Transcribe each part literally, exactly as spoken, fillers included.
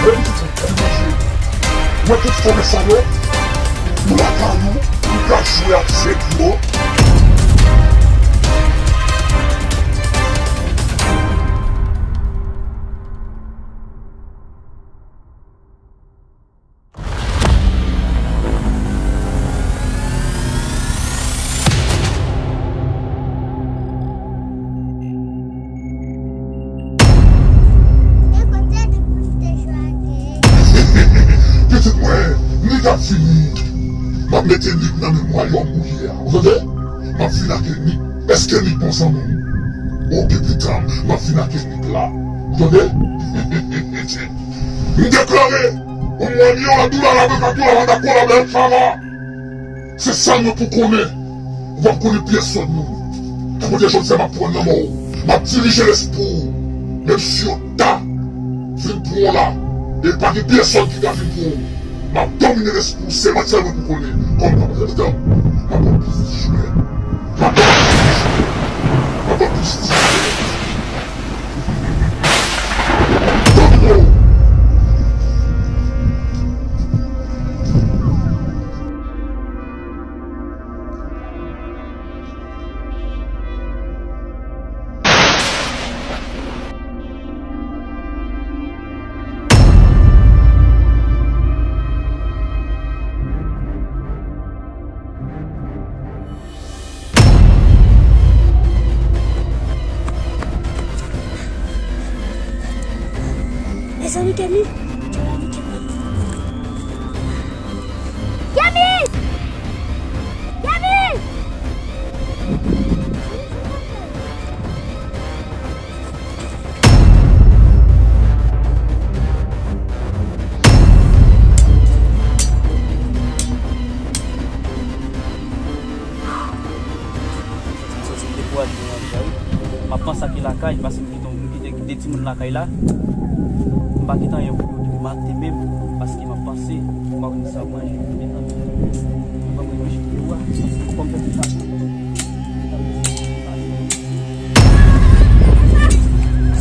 Mwen tout fòmè sa yo, nou lakay ou, nou ka jwe ak zèb yo. Pitit mwen, Nik ap vini. M ap mete Nik nan men mwayòm ou ye a. Ou tande? M ap vin ak Nik. Èske Nik bon zanmi w? Oke, pitit, m ap vin ak Nik la. Ou tande? M deklare, ou mwen yo la doula la mwen ka doula la dakò la bèl chava. Se sa mwen pou konnen. Ou p ap konnen pyès lòt moun. Tankou de jodi a m ap pran nan men w. M ap dirije lespri w. Menm si yo ta vin pran w la, e pa gen pyès lòt ki ka vin pran w. M ap domine lespri w. Se mwen sèl mwen pou konnen. Kòm m ap rete m ap ap plis di jwè. M ap ap plis di jwè. M ap ap plis di jwè. Mezanmi, Kemi! Kemi! Kemi! Soti m dekouraje nan vi a wi. M ap panse ak lakay, paske m kite, m kite de timoun lakay la. M pa kite anyen pou yo depi maten menm, paske m ap panse, m pa konn sa manje pou detan. M pa manje pou yo a. Kòm fè sa.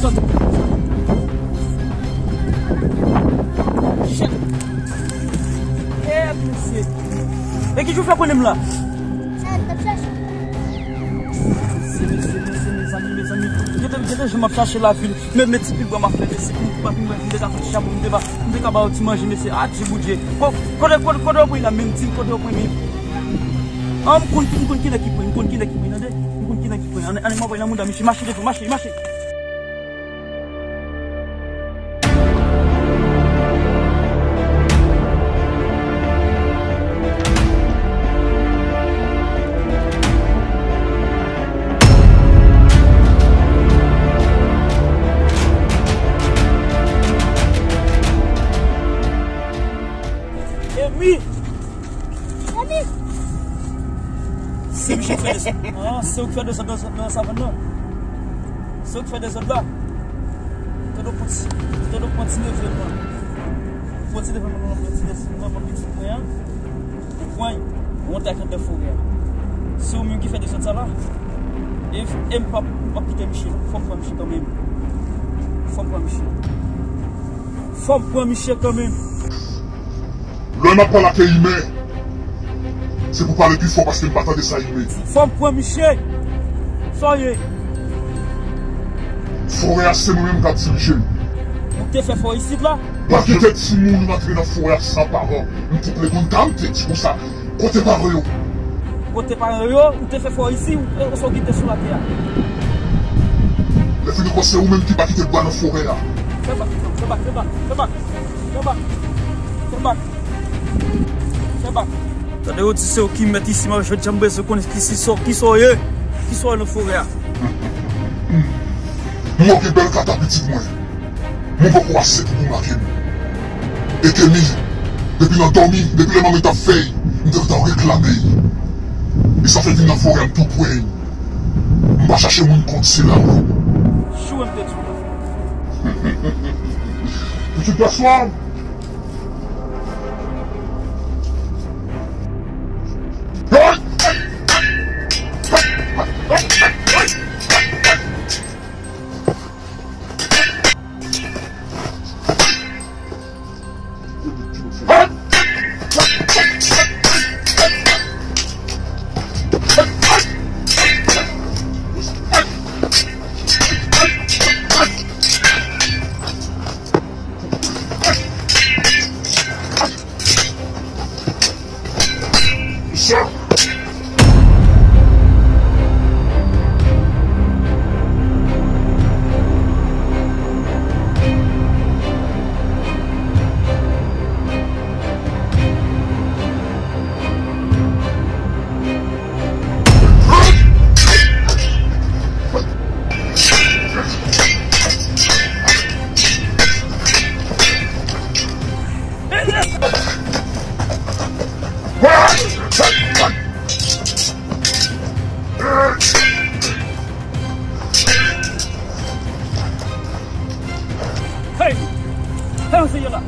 Sòt. Shit. Eh, mesye. E ki jan w fè konnen m la? Sa, l t ap chache. Mesye, mesye, mesye, mezanmi, mezanmi. Gete, gete jan m ap chache lavil. Men, men ti pil bwa m ap fè, mesye. Pou m pa fin mwen, m te ka fè chapo, m te ba, m te ka ba yo ti manje, mesye. Adje, Bondye. Ko-, kote, kote, kote yo pran la, menm di m, kote yo pran menm. Ah, m konn, m konn kilè ki pran, m konn kilè ki pran, tande? M konn kilè ki pran. Ann, ann, m anvoye nan mouda, mesye. Mache devan, mache, mache. Kemi! Kemi! Se misye k fè dezòd. Ah, se ou k fè dezòd nan, nan savann nan. Se ou k fè dezòd la. Tande w pran ti, tande w pran ti neve mwen. Pran ti neve mwen, pran ti neve mwen, pran pitit mwen an. Ou pran, ou antre ak anndan forè a. Se ou menm ki fè dezòd sa la. E, e m p ap, m p ap kite misye non. Fò m pran misye kanmenm. Fò m pran misye. Fò m pran misye kanmenm. Lè n ap pale ak imen, se pou pale pi fò paske m pa tande sa imen. Fò m pran misye. Sa w ye? Forè a se mwen menm k ap dirije l. Ou te fè fò isit la? Pa kite timoun antre nan forè a san paran. M te plenn konn ta, m te di konsa. Kote paran yo? Kote paran yo? Ou te fè fò isi, ou, ou sa w kite sou latè a? Lè fini konsa, se ou menm ki pa kite bwa nan forè a. Fè bak, fè bak, fè bak, fè bak. Fè bak. Fè bak. Fè bak. Tande yo di se ou ki mèt isi, men jodi a m bezwen konnen ki si sa, ki sa w ye? Ki sa w ye nan forè a? Mwen gen bèl kaka pitit mwen. Mwen poko ase pou pou make m. E Kemi, depi nan dòmi, depi lè manmi t ap fè y, m te kontan reklame y. E sa fè vin nan forè a m tou pran y. M pa chache moun kont se la ou. Joure m te di w la. Pitit gason an. Hey! Hey, seye la!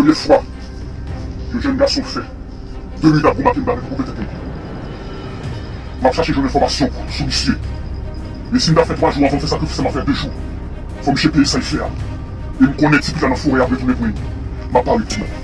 Premye fwa yon jèn gason fè de minit ap goumaten m pa mèt koupe tèt li. M ap chache jwenn enfòmasyon sou misye. Men si m ta fè twa jou anvan m fè sakrifis la, m ap fè de jou. Fò misye peye sa l fè a. E m konnen ti pit la nan forè a ap retounen pou li. M ap pare pou mwen.